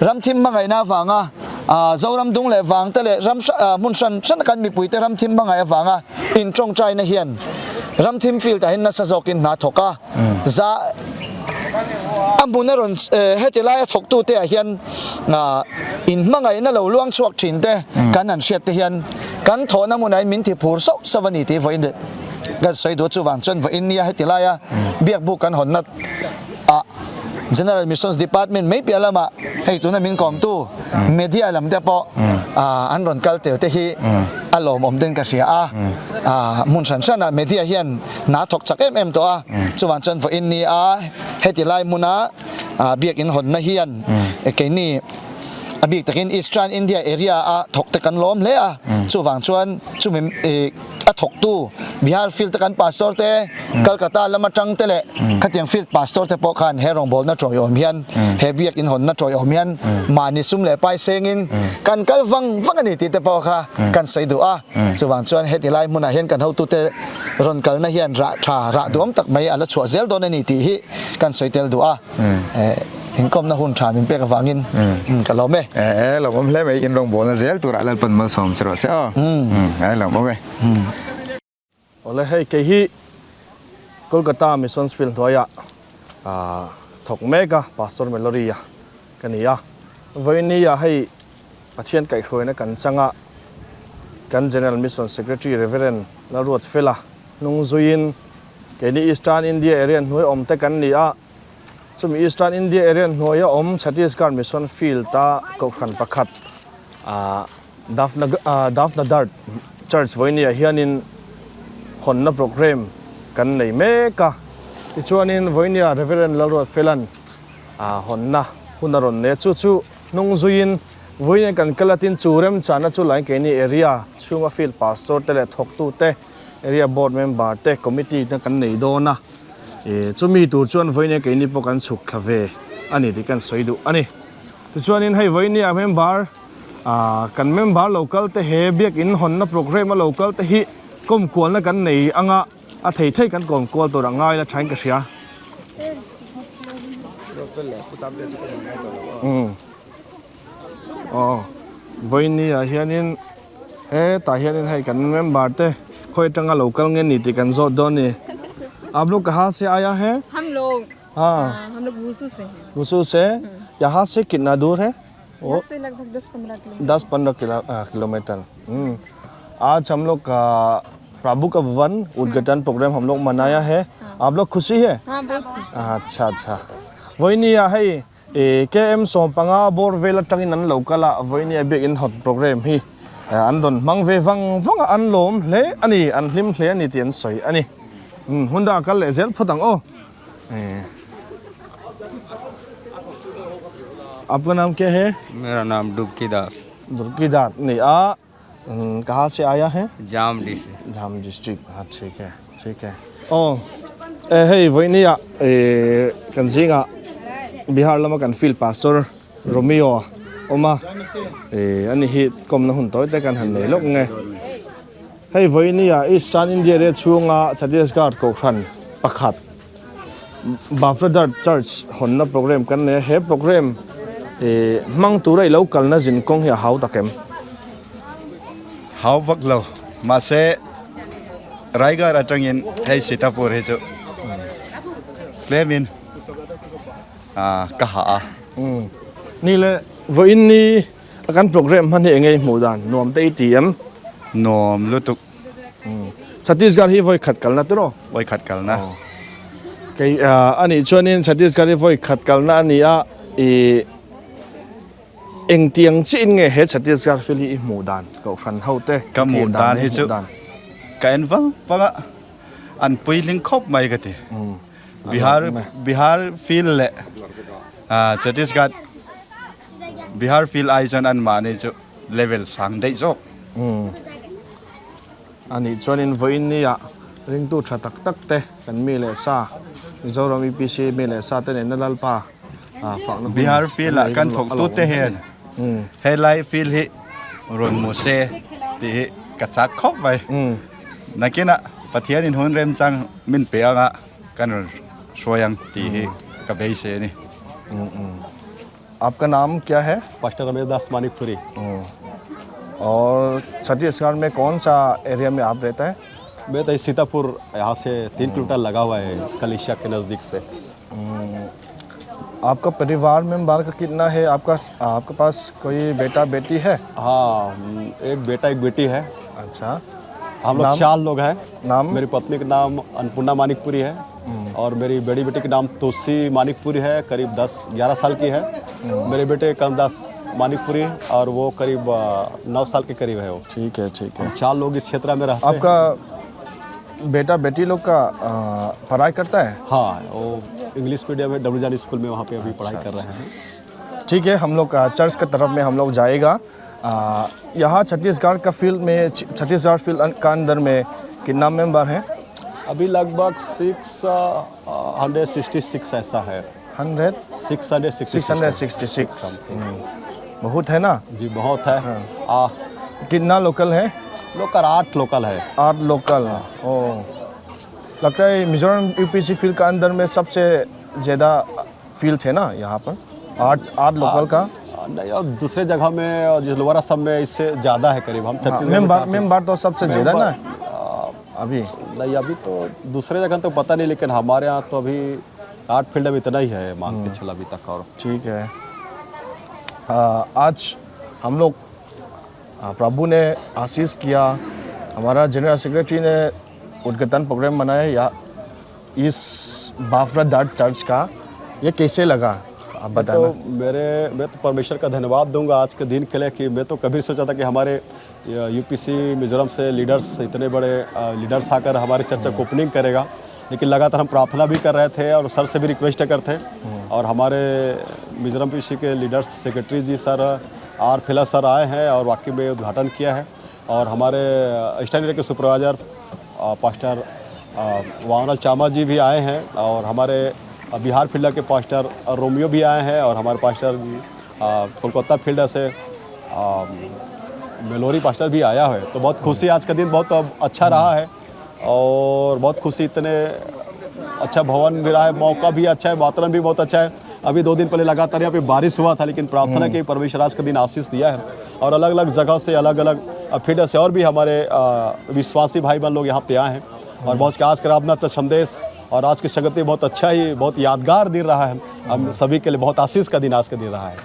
ram thim hmangaihna avanga. Zoram dung leh vang te leh ram hmun hran hran kan mipuite ram thim hmangaih avanga intawngtaina hian ram thim field ah hian nasa zawkin hna thawk a, za a hmun a rawn heti laia thawktute ah hian inhmangaihna lo luang chhuak thin te kan han hriat te hian kan thawhna hmunah hian min ti phur sauh sauh a ni tih vawiin leh kan sawi duh a, chuvang chuan vawiin nia heti laia biakbuk kan hawnna ah General Missions Department mai piah lamah hei tuna min kawmtu media lam te pawh an rawn kal tel te hi a lawmawm den ka hria a, hmun hran hranah media hian hna thawk chak em em tawh a, chuvang chuan vawiin ni a heti lai hmuna biakin hawnna hian keini a bik takin Eastern India area a thawk te kan lawm hle a, chuvang chuan chumi a thawktu Bihar field te kan pastor te Calcutta lam atang te leh khatiang field pastor te pawh khan he rawngbawlna tawiawm hian he biak inhawnna tawiawm hian mahni sum leh pai sengin kan kal vang vang a ni tih te pawh kha kan sawi duh a. Chuvang chuan heti lai hmunah hian kan hotute rawn kalna hian rah tha rah duam tak mai a la chhuah zel dawn a ni tih hi kan sawi tel duh a. Inkawmna hun tha min pek avangin ka lawm e. E lawmawm hle mai in rawngbawlna zel turah Lalpan malsawm che rawh se aw. E lawmawm e. Awle hei kei hi Kolkata Missions Field hnuaiah thawk mek a Pastor Mallory a ka ni a. Vawiini ah hei Pathian kaihhruaina kan chang a, kan General Mission Secretary Rev. Lalruatfela hnung zuiin keini Eastern India area hnuai awm te kan ni a. Chumi Eastern India area hnuaia awm Chhattisgarh Mission Field-a kohhran pakhat Davnadar Church vawinia hianin hawnna programme kan nei mek a. Tichuanin vawinia Reverend Lalruatfela'n hawnna hun a rawn nei a, chu chu hnung zuiin vawinia kan kal atin chu remchana chu lain keini area chhunga field pastor te leh thawktute area board member te committee te kan nei dawn a. Ih chumi tur chuan vawiin hian keini pawh kan chhuk thla ve a ni tih kan sawi duh a ni. Tichuanin hei vawiin hi a member ah kan member lo kal te he biakin hawnna programme a lo kal te hi kawm kualna kan nei anga a thei thei kan kawm kual tur a ngai la thain ka hria. Umm aw vawiin ni ah hianin hetah hianin hei kan member te khawi atanga lo kal nge ni tih kan zawt dawn a ni aap log kaha se aaya hai hum log hum log ghusu se hai ghusu se yaha se kitna dur hai yaha se lagbhag 10 15 kilometre 10 15 kilometre hmm aaj hum log prabhu ka bhavan udghatan program hum log manaya hai aap log khushi hai haan bahut khushi acha acha vawi ni ah hei Ih KM 15 bawr vel atangin an lo kal a, vawinia biakin hot program hi an rawn hmang ve vang vang a, an lawm hle a ni, an hlim hle a ni tih an sawi a ni. Umm hun dangah kal leh zel phawt ang aw. Ih Aapka naam kya hai? Mera naam Dubki Das. Dubki Das ni a, kaha se aaya hai? Jamdi se. Jam district, haa thik hai, thik hai. Aw, e hei vawinia e kan zingah Bihar lama kan field pastor Romeo a awm a, e ani hi kawmna hun tawi te kan han nei lawk nge. Hei vawinia Eastern India area chhunga Chhattisgarh Kohhran pakhat Bafradar Church hawnna program kan nei a, he program e hmang tura i lo kalna zin kawng hi a hau tak em? Hau vak lo, mahse Raigarh atangin hei Sitapur hi chu tlemin ka hah a. Ni le, vawiin ni a kan program hman hi eng nge i hmuh dan? Nuam te i ti em? Nuam lutuk. Chhattisgarh hi vawi khat kalna tiraw? Vawi khat kalna. Kei a nih chuanin Chhattisgarh hi vawi khat kalna a ni a, i Engtiang chiah in nge he Chhattisgarh fil hi i hmuh dan Kohhran ho te Ka hmuh dan hi chu ka en vang vang a, an puitling khawp mai ka ti. Bihar Bihar fil leh Chhattisgarh Bihar fil ai chuan anmahni chu level sang daih zawk. Anih chuanin vawiin nia ringtu tha tak tak te kan mi leh sa Mizoram UPC mi leh sa te nena Lalpa fakna hun Bihar field ah kan thawk tu te hian helai field hi rawn mu se tih hi ka chak khawp mai. Nakinah Pathian in hun remchang min pe anga kan rawn hruai ang tih hi ka beisei a ni. आपका नाम क्या है? पास्टर रमेश दास मानिकपुरी। और छत्तीसगढ़ में कौन सा एरिया में आप रहता है? मैं तो सीतापुर यहाँ से 3 किलोमीटर लगा हुआ है, कलिसिया के नज़दीक से। आपका परिवार मेंबर का कितना है? आपका आपके पास कोई बेटा बेटी है? हाँ, एक बेटा एक बेटी है। अच्छा। हम लोग नाम? 4 लोग हैं। नाम? मेरी पत्नी का नाम अन्नपूर्णा मानिकपुरी है और मेरी बड़ी बेटी का नाम तुलसी मानिकपुरी है, करीब 10-11 साल की है। मेरे बेटे कमदास मानिकपुरी और वो करीब 9 साल के करीब है वो। ठीक है, ठीक है। हम 4 लोग इस क्षेत्र में रहते हैं। आपका बेटा बेटी लोग का पढ़ाई करता है? हाँ, वो इंग्लिश मीडियम है, डब्ल्यू जानी स्कूल में वहाँ पे अभी पढ़ाई कर रहे हैं। ठीक है, हम लोग चर्च के तरफ में हम लोग जाएगा। यहाँ छत्तीसगढ़ का फील्ड में, छत्तीसगढ़ फील्ड का अंदर में कितना मेंबर है? अभी लगभग 666 ऐसा है। हंड्रेड? 666। 666। बहुत है ना? जी बहुत है। हाँ। कितना लोकल है? लोकल 8 लोकल है। 8 लोकल। ओ, लगता है मिजोरम यूपीसी फील्ड का अंदर में सबसे ज़्यादा फील्ड है ना यहाँ पर, 8 लोकल का? नहीं, और दूसरे जगह में और जिस लोअर असम में इससे ज़्यादा है करीब। हम छत्तीसगढ़ में काफ़ी- मेंबर तो सबसे ज़्यादा ना अभी? नहीं, अभी तो दूसरे जगह तो पता नहीं, लेकिन हमारे यहाँ तो अभी 8 फील्ड में इतना ही है मान के चला अभी तक। और ठीक है। आज हम लोग प्रभु ने आशीष किया, हमारा जनरल सेक्रेटरी ने उद्घाटन प्रोग्राम मनाया या इस बाफरा डाट चर्च का, ये कैसे लगा आप बताना। तो मैं तो परमेश्वर का धन्यवाद दूंगा आज के दिन के लिए कि मैं तो कभी सोचा था कि हमारे यूपीसी मिजोरम से लीडर्स, इतने बड़े लीडर्स आकर हमारे चर्च को ओपनिंग करेगा, लेकिन लगातार हम प्रार्थना भी कर रहे थे और सर से भी रिक्वेस्ट करते थे और हमारे मिजोरम पीसी के leaders secretary ji sir are फिला सर आए हैं और वाकई में उद्घाटन किया है। और हमारे ईस्टर्न एरिया के सुपरवाइज़र पास्टर वामना चामा जी भी आए हैं और हमारे बिहार फील्ड के पास्टर रोमियो भी आए हैं और हमारे पास्टर कोलकाता फील्ड से मेलोरी पास्टर भी आया है। तो बहुत खुशी, आज का दिन बहुत अच्छा रहा है और बहुत खुशी, इतने अच्छा भवन भी रहा है, मौका भी अच्छा है, वातावरण भी बहुत अच्छा है। अभी 2 दिन पहले लगातार यहाँ पे बारिश हुआ था, लेकिन प्रार्थना के परमेश्वर आज का दिन आशीष दिया है और अलग अलग जगह से, अलग अलग फील्ड से और भी हमारे विश्वासी भाई बहन लोग यहाँ पे आए हैं और बहुत आज का आराधना का संदेश और आज की संगति बहुत अच्छा ही, बहुत यादगार दिन रहा है हम सभी के लिए, बहुत आशीष का दिन आज का दिन रहा है।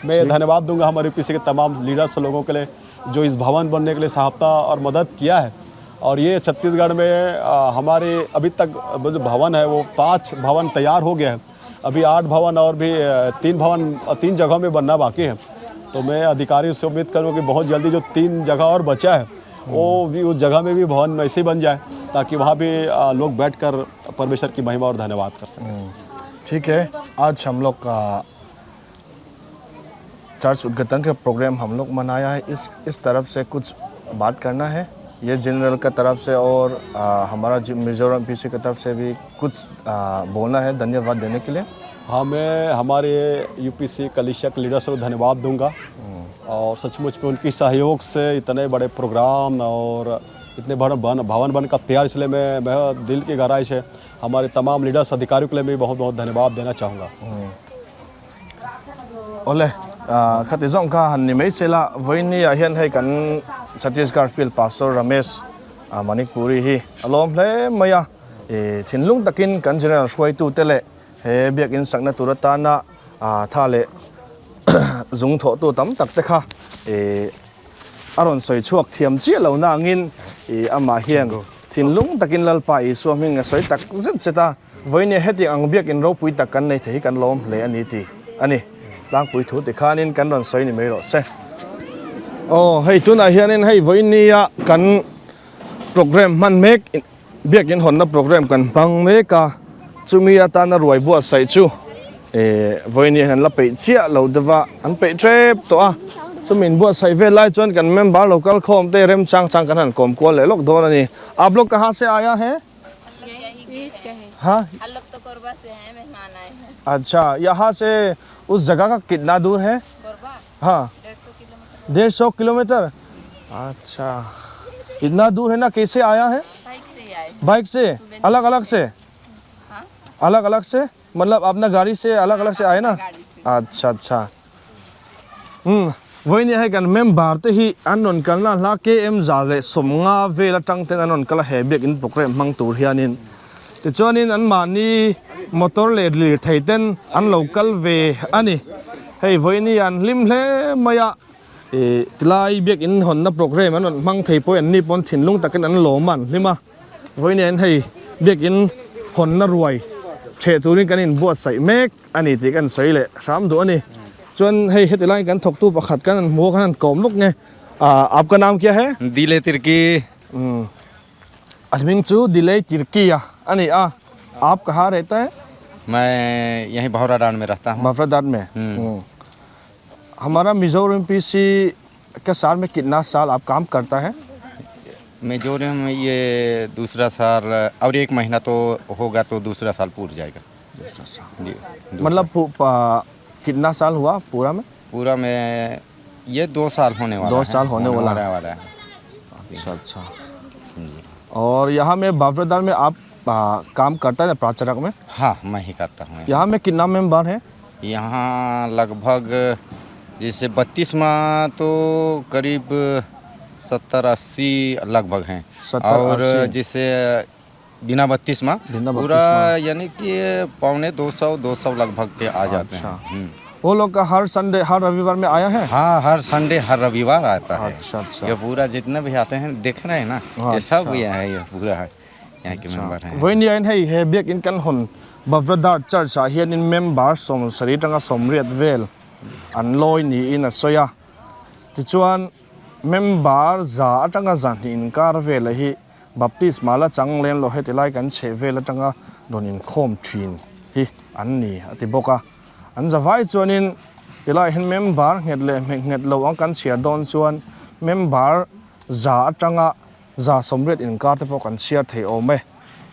मैं धन्यवाद दूंगा हमारे यूपीसी के तमाम लीडर्स लोगों के लिए जो इस भवन बनने के लिए सहायता और मदद किया है। और ये छत्तीसगढ़ में हमारे अभी तक जो भवन है वो 5 भवन तैयार हो गया है, अभी 8 भवन और भी 3 भवन 3 जगहों में बनना बाकी है। तो मैं अधिकारियों से उम्मीद करूँ कि बहुत जल्दी जो 3 जगह और बचा है वो भी उस जगह में भी भवन ऐसे ही बन जाए ताकि वहाँ भी लोग बैठकर परमेश्वर की महिमा और धन्यवाद कर सकें। ठीक है, आज हम लोग का चर्च उद्घाटन का प्रोग्राम हम लोग मनाया है, इस तरफ से कुछ बात करना है, ये जनरल का तरफ से और हमारा मिजोरम पीसी की तरफ से भी कुछ बोलना है धन्यवाद देने के लिए। हाँ, मैं हमारे यूपीसी कलिसिया के लीडर्स को धन्यवाद दूंगा और सचमुच में उनकी सहयोग से इतने बड़े प्रोग्राम और इतने बड़े भवन बन का तैयार, इसलिए मैं दिल की गहराई से हमारे तमाम लीडर्स अधिकारियों के लिए मैं बहुत बहुत धन्यवाद देना चाहूँगा। ओले khati zong kha han ni mai sela voini a hian hei kan Chhattisgarh field pastor Ramesh Manikpuri hi alom hle maya e thinlung takin kan general hruai tu te le he biak in sakna turata na tha le zung tho tu tam tak te kha e aron soi chuak thiam chi lo na ngin e ama hian thinlung takin lalpa i suaming a soi tak zet zeta voini heti ang biak in ropui tak kan nei thei kan lom hle ani ti ani tang pui thu ti khanin kan ron soi ni mai ro se. Oh hei tuna hianin hei voini a kan program man mek biak in honna program kan bang meka chumi atana ruai bua sai chu e voini han la pe chia lo dewa an pe trep to a chumin bua sai ve lai chuan kan member local khom te rem chang chang kan han kom ko le lok don ani. Aap log kahan se aaya hai? हाँ, हम लोग तो कोरबा से हैं, मेहमान आए हैं। अच्छा, यहाँ से उस जगह का कितना दूर है? कोरबा? हाँ, 150 किलोमीटर। 150 किलोमीटर। अच्छा, इतना दूर है ना, कैसे आया है? बाइक से ही आए। बाइक से? अलग अलग से? हाँ? अलग अलग से मतलब अपना गाड़ी से अलग अलग से आए ना? अच्छा अच्छा। Umm vawinia hei kan member te hi an rawn kalna hla KM 150 vel atang ten an rawn kal a he biakin programme hmang tur hianin tichuanin an mahni motor leh lirthei ten an lo kal ve a ni. Hei vawinia an hlim hle mai a ih tilai biakin hawnna programme an rawn hmang thei pawhin an ni pawn thinlung takin an lawm a an hlim a. Vawinia hei biakin hawnna ruai theh turin kan inbuatsaih mek. A ni tih kan sawi leh hram duh a ni. Chuan hei heti laiin kan thawktu pakhat kan han hmu a, kan han kawm lawk nge. Aah aapka naam kya hai? Dilay Tirki. Umm a hming chu Dilay Tirki a a ni a. Aap kaha rehta hai? Main yahi Bhauradand mein rehta hoon. Bhauradand mein? Umm hamara Mizoram PC ke saal mein kitna saal aap kaam karta hai? Mizoram में ये दूसरा साल और एक महीना तो होगा तो दूसरा साल पूर जाएगा। दूसरा साल जी मतलब कितना साल हुआ पूरा में? पूरा में ये 2 साल होने वाला 2 साल होने वाला है। वाला है। अच्छा अच्छा। और यहाँ में बावरादार में आप आ, काम करता है प्राचारक में? हाँ मैं ही करता हूँ। यहाँ में कितना मेंबर है? यहाँ लगभग जैसे 32 में तो करीब 70-80 लगभग हैं और जैसे बिना 32 में पूरा यानी कि 175-200 लगभग के आ जाते हैं। वो लोग का हर संडे हर रविवार में आया है? हाँ हर संडे हर रविवार आता है। अच्छा अच्छा। ये पूरा जितना भी आते हैं देख रहे हैं ना ये सब यहाँ है, ये पूरा है यहाँ के मेंबर हैं। Vawiin hian hei he biakin kan hawn Bavradar Church ah hianin member 70 atanga 80 vel an lawi niin a sawi a. Tichuan member 100 atanga 200 inkar vela hi Baptisma la chang lem lo heti lai kan chheh vel atanga rawn inkhawm thin hi an ni a ti bawk a. An zavai chuanin tilaiah hian member nghet leh hmeh nghet lo ang kan chhiar dawn chuan member 100 atanga 180 inkar te pawh kan chhiar thei awm e.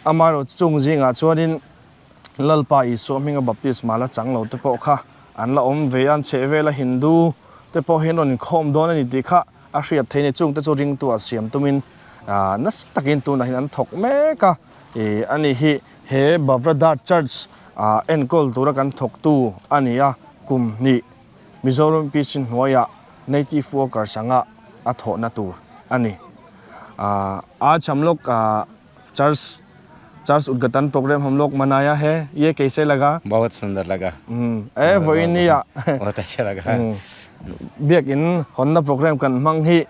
Amaherawhchu chung zingah chuanin Lalpa Isua hminga baptisma la chang lo te pawh kha an la awm ve a, an chheh vela Hindu te pawh hi an rawn inkhawm dawn a ni tih kha a hriat theih a ni. Chung te chu ringtu ah siam tumin nasa takin tunah hian an thawk mek a, ih a ni hi he Bavradar Church ah enkawl tura kan thawktu a ni a, kum hnih Mizoram Peace hnuaiah Native Workers anga a thawhna tur a ni. Aaj hum log church church udghatan program hum log manaya hai ye kaise laga? Bahut sundar laga. E vawiin ni ah Bahut acha laga. Biakin hawnna program kan hmang hi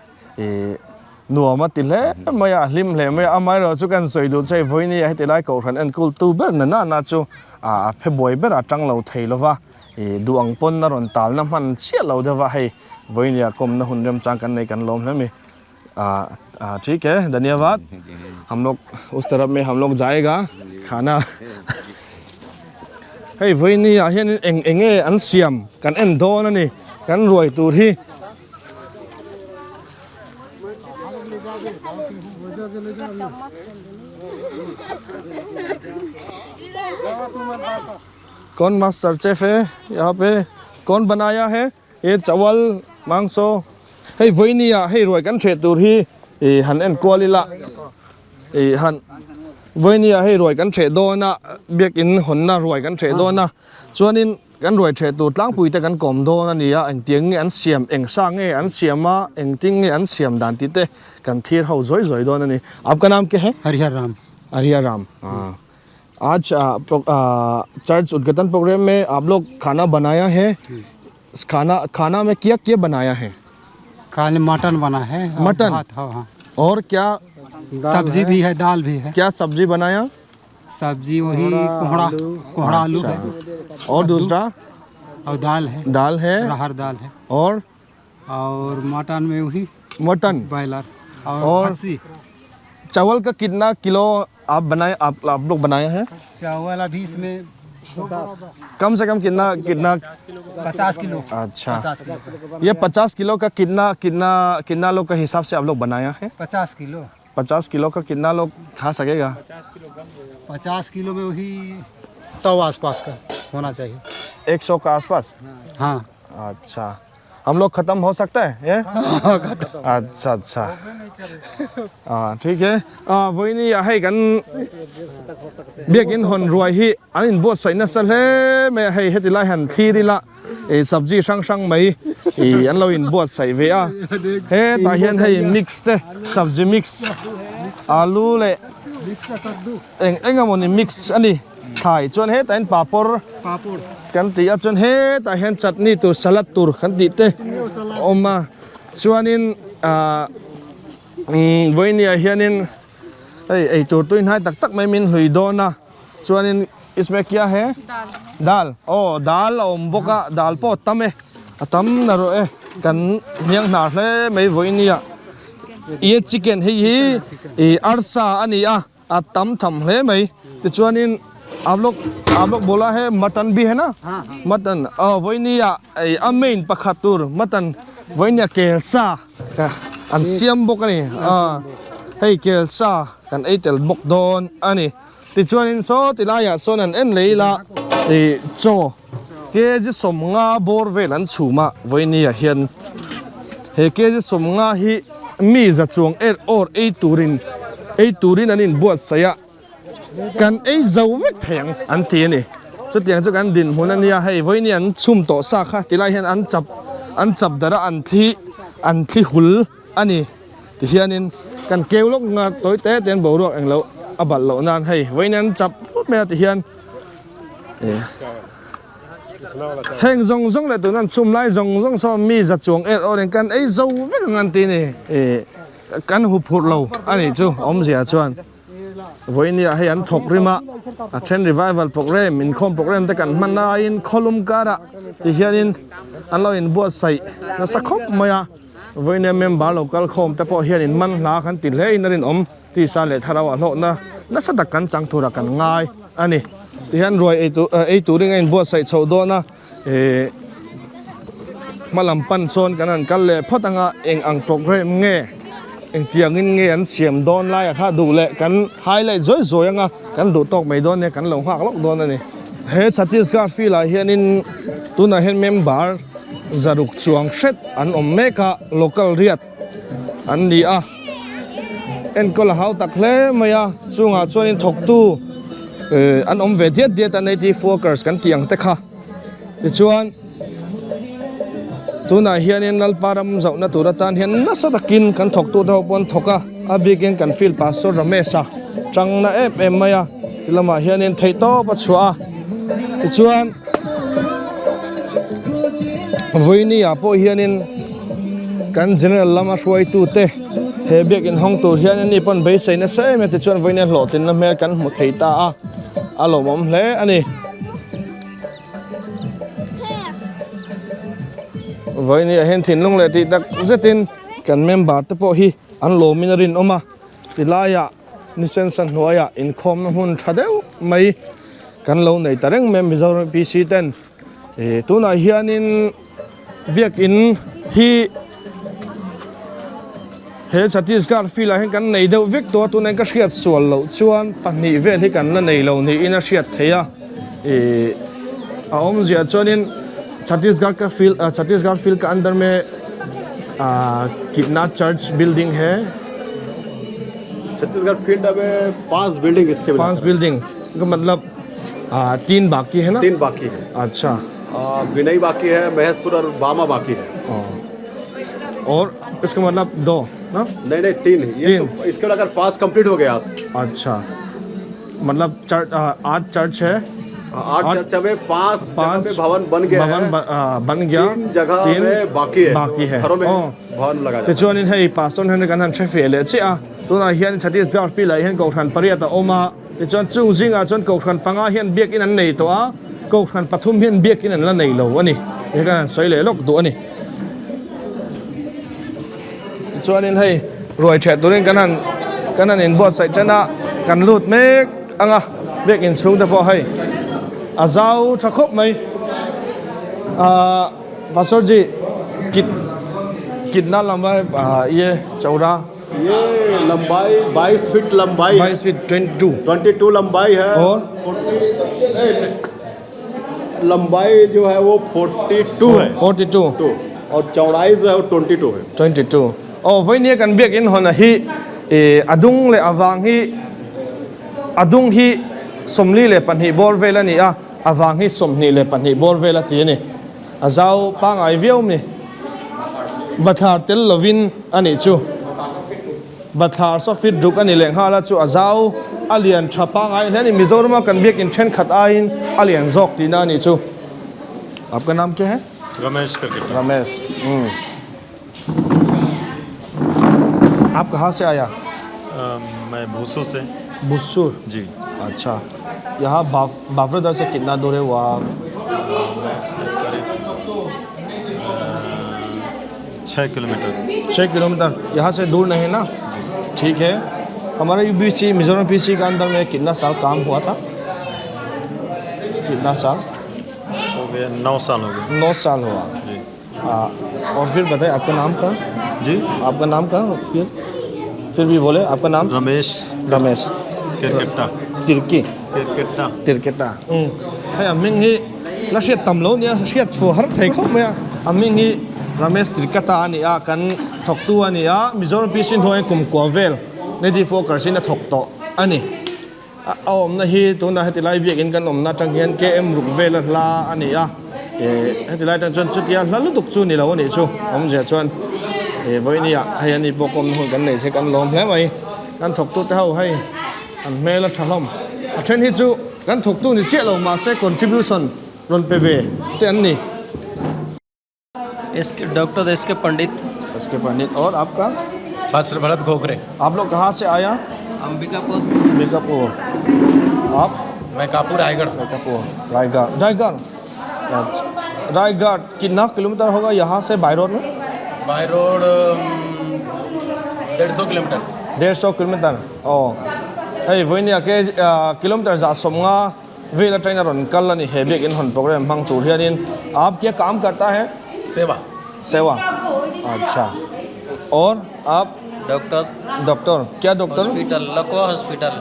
nuam a ti hle mai a, a hlim hle mai a, amaherawh chu kan sawi duh che vawiin ni ah heti lai kohhran enkawl tu ber na na na chu a phe buai ber a tang lo thei lova duh ang pawn a rawn talna hman chiah lo deuh a hei vawiin ni ah kawmna hun remchang kan nei kan lawm hle mai. ठीक है धन्यवाद हम लोग उस तरफ में हम लोग जाएगा खाना hei vawiin ah hian eng eng nge an siam kan en dawn a ni kan ruai tur hi kawn master chef he yaha pe kawn banaya he He chawal mangso hei vawiini ah hei ruai kan hreh tur hi ih han en kual ila ih han vawiini ah hei ruai kan hreh dawn a biakin hawnna ruai kan hreh dawn a chuanin kan ruai hreh tur tlangpui te kan kawm dawn a ni a engtiang nge an siam eng sa nge an siam a engtin nge an siam dan tih te kan thir ho zawi zawi dawn a ni aapka naam kya hai? Harihar Ram Harihar Ram ah आज चर्च उद्घाटन प्रोग्राम में आप लोग खाना बनाया है खाना खाना में क्या क्या बनाया है खाने मटन बना है और मटन? भात, हाँ हाँ और क्या सब्जी भी है दाल भी है क्या सब्जी बनाया सब्जी वही कोहड़ा कोहड़ा आलू है और दूसरा और दाल है दाल है अरहर दाल है और और मटन में वही मटन बॉयलर और, और खस्सी चावल का कितना किलो आप बनाए आप आप लोग बनाए हैं चावल अभी इसमें कम से कम कितना कितना 50 किलो अच्छा 50 किलो ये 50 किलो का कितना कितना कितना लोग का हिसाब से आप लोग बनाया है 50 किलो 50 किलो का कितना लोग खा सकेगा 50 किलो में वही 100 आसपास का होना चाहिए 100 का आसपास हाँ अच्छा हम लोग खत्म हो सकता है ये अच्छा अच्छा हाँ ठीक है à với ni hei kan biakin hawn ruai hi an inbuatsaih nasa hle mai a hei heti lai han thlir ila. ih sabji hrang hrang mai ih an lo inbuatsaih ve a hetah hian hei mix te sabji mix alu leh eng eng emawni mix a ni thlai chuan hetah hian papawr kan tih a chuan hetah hian chutney tur salad tur kan tih te a awm a chuanin ah umm vawinia hianin hei eitur tui hnai tak tak mai min hlui dawn a chuanin isme kya he dal aw dal a awm bawk a dal pawh a tam e a tam na rawh e kan hniang hnar hle mai vawinia ye chicken hei hi ih arsa a ni a. A tam tham hle mai tichuanin aap log aap log bola he mutton bi he na mutton aw vawinia ei a main pakhat tur mutton vawinia kel sa ka an siam bawk a ni a hei kel sa kan ei tel bawk dawn a ni tichuanin saw ti laiah sawn an en leh ila ih chaw kg 50 bawr vel an chhum a vawinia hian he kg 50 hi Mi za chuang er awr ei turin ei turin an inbuatsaih a, kan ei zo vek thei ang an ti a ni. Chutiang chu kan dinhmun a nia, hei vawiin an chhum tawh sa kha tilai hian an chap an chap darh a, an thli an thli hul a ni. Tihianin kan keu lawk nga tawi te te an boruak englo a balh loh nan hei vawiin an chap phut mai a tihian. Heng zawng zawng leh tuna an chhum lai zawng zawng saw mi za chuang er awr in kan ei zo vek ang an ti ni ih kan hu phurh lo a nih chu awmzia chuan vawinia hei an thawk rim a a then revival program inkhawm program te kan hman laiin khawlum karah ti hianin an lo inbuatsaih nasa khawp mai a vawinia member lo kal khawm te pawh hian in man hla kan ti hle in a rinawm. Tisa leh thlarau ah hlawhna nasa tak kan chang turah kan ngai a ni. Tihian ruai ei tur ei turin a inbuatsaih chhoh dawn a, ih hmalam pan sawn kan han kal leh phawt anga eng ang program nge engtiangin nge an siam dawn laiah kha duh leh kan highlight zawi zawi anga kan duh tawk mai dawn nia kan lo nghak lawk dawn a ni. He Chhattisgarh field ah hianin tunah hian member zaruk chuang hret an awm mek a, local riat an ni a enkawl a hau tak hle mai a chungah chuanin thawktu eh an awm ve diat diat a native workers kan tih ang te kha tichuan tunah hianin Lalpa ram zauhna tur atan hian nasa takin kan thawktu te ho pawh an thawk a a bikin kan field pastor Ramesh a tangna em em mai a ti lamah hianin theihtawp a chhuah a tichuan vawiini ah pawh hianin. Kan General lama hruaitute he biakin hawng tur hian ani pawn beisei nasa em em tichuan vawiin a hlawhtlinna hmel kan hmu thei ta a, a lawmawm hle a ni. Vawiin ah hian thinlung leh tih tak zetin kan member te pawh hi an lawmin a rinawm a, tilaiah Nisensa hnuaiah inkhawmna hmun tha deuh mai kan lo nei ta reng mai a Mizoram PC ten Ih tunah hianin biakin hi he Chhattisgarh field ah hian kan nei deuh vek tawh a tunah hian ka hriat sual loh chuan pahnih vel hi kan la nei lo niin a hriat theih a ih a awmzia chuanin Chhattisgarh ka field ah Chhattisgarh field ka under me ah kitna church building he Chhattisgarh field में पांच building इसके पांच building का मतलब हाँ तीन बाकी है ना तीन बाकी है अच्छा विनय बाकी है महेशपुर और बामा बाकी है और इसका मतलब दो ना नहीं नहीं तीन ये तीन। तो इसके अगर पास कंप्लीट हो गया आज अच्छा मतलब चर्च आठ चर्च है आठ चर्च में पांच जगह पांच पे भवन बन गया भवन है ब, आ, बन गया तीन जगह तीन में बाकी है बाकी है घरों में ओ। भवन लगा te chuanin hei pastor hian kan han hre fe leh chiah a tunah hian Chhattisgarh field ah hian kohhran pariat a awm a Tichuan chung zingah chuan Kohhran panga hian biakin an nei tawh a, Kohhran pathum hian biakin an la nei lo a ni. Hei kan han sawi leh lawk duh a ni. Tichuanin hei ruai theh turin kan han kan han inbuatsaih tan a, kan lut mek ang a, biakin chhung te pawh hei a zau tha khawp mai. Ahh Pastor ji kit kitna lamba hai ye chaura. ये लंबाई 22 फीट लंबाई 22 फीट 22 22 लंबाई है और लंबाई जो है वो 42 है 42 और चौड़ाई जो है वो 22 है 22 aw vawinia kan biakin hawn hi ih a dung leh a vang hi a dung hi 42 bawr vel a ni a a vang hi 22 bawr vel a ti a ni. A zau pangai viau mi. Bathlar tel lovin a nih chu. Bathlar saw fit ruk a ni leh nghal a chu a zau a lian tha pangai hle a ni. Mizorama kan biakin thenkhat aiin a lian zawk tihna a nih chu. Aapka naam kya hai? Ramesh Karketa. Ramesh. Hmm. आप कहाँ से आया? मैं भूसू से। भूसूर जी। अच्छा, यहाँ बाफरेदर से कितना दूर है वहाँ? करीब 6 किलोमीटर। 6 किलोमीटर यहाँ से दूर नहीं ना? ठीक है। हमारा U P C Mizoram P C का अंदर में कितना साल काम हुआ था? कितना साल हो गया? 9 साल हो गए। 9 साल हुआ जी। और फिर बताइए आपका नाम का? जी, आपका नाम का? फिर भी बोले आपका नाम? रमेश। रमेश किरकेटा। तिर्की। किरकेटा। तिरकेटा। Hei a hming hi la hriat tam lo nia, hriat fu har thei khawp mai a. A hming hi Ramesh Tirkata a ni a, kan thawktu a ni a, Mizoram PC hnuai kum kua vel native workers in a thawk tawh a ni. A awmna hi tunah heti lai biakin kan awmna atang hian KM ruk vela hla a ni a, heti lai atang chuan chutia hla lutuk chu ni lo a nih chu awmzia chuan vawinia hei a ni pawh kawmna hun kan nei thei kan lawm hle mai. Kan thawktute ho hei an hmel a tha hlawm. A then hi chu kan thawktu ni chiah lo mahse contribution rawn pe ve te an ni. S doctor S K Pandit. S K Pandit. और आपका? Pastor Bharat Ghoghre. आप लोग कहाँ से आया? अंबिकापुर। अंबिकापुर। आप? मैं कापुर रायगढ़। कापुर रायगढ़। रायगढ़, अच्छा। रायगढ़ कितना किलोमीटर होगा यहाँ से बाई रोड में? By road 150 kilometre. 150 kilometre. ओ hei vawinia ke kilometer za sawmnga vel atangin a rawn kal a ni he biakin hawn program hmang tur hianin aap kya kaam karta hai? Seva. Seva. अच्छा और आप? Doctor. Doctor. क्या doctor? Hospital, Lakwa hospital.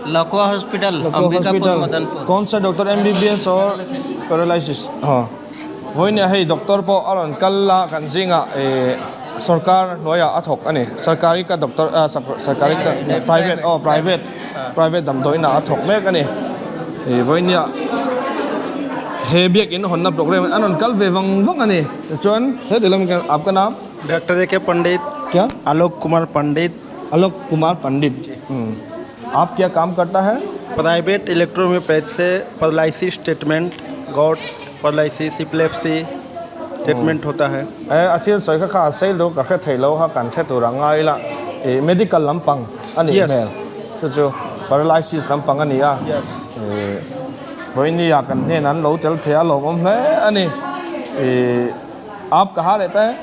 Lakwa hospital, Ambikapur, Madanpur. कौन सा doctor? MBBS और paralysis. हाँ vawinia hei doctor pawh a rawn kal a kan zingah sarkar hnuaiah a thawk a ni. Sarkari ka doctor sarkari ka private aw private private damdawiinah a thawk mek a ni. Vawinia he biakin hawnna program an rawn kal ve vang vang a ni. Tichuan heti lam hian aapka naam? Doctor A K Pandit. क्या? आलोक कुमार पंडित। आलोक कुमार पंडित। आप क्या काम करता है? Private इलेक्ट्रोहोम्योपैथ से paralysis treatment, gout paralysis, epilepsy treatment होता है। A thil sawi kha kha a sei lo ka hre thei lo kha kan hre tur a ngai la ih medical lampang a nih hmel chu chu paralysis lampang a ni a ih vawinia kan hnen an lo tel thei a lawmawm hle a ni ih aap kaha rehta hai?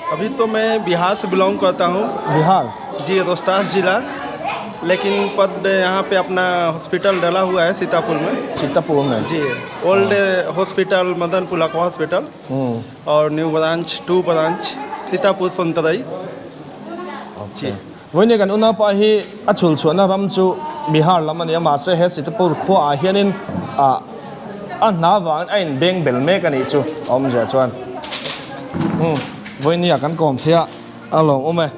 अभी तो मैं बिहार से belong करता हूँ। बिहार? जी, रोहतास जिला, लेकिन पद यहाँ पे अपना हॉस्पिटल डला हुआ है सीतापुर में। सीतापुर में? जी, old hospital Madanpur Lakwa hospital और new branch 2 branch Sitapur Sontarai. Ji. Vawinia kan unaupa hi a chhul chhuahna ram chu Bihar lam a ni a, mahse he Sitapur khuaah hianin ah a hna vangin a inbeng bel mek a nih chu a awmzia chuan vawinia kan kawm theih a a lawmawm e.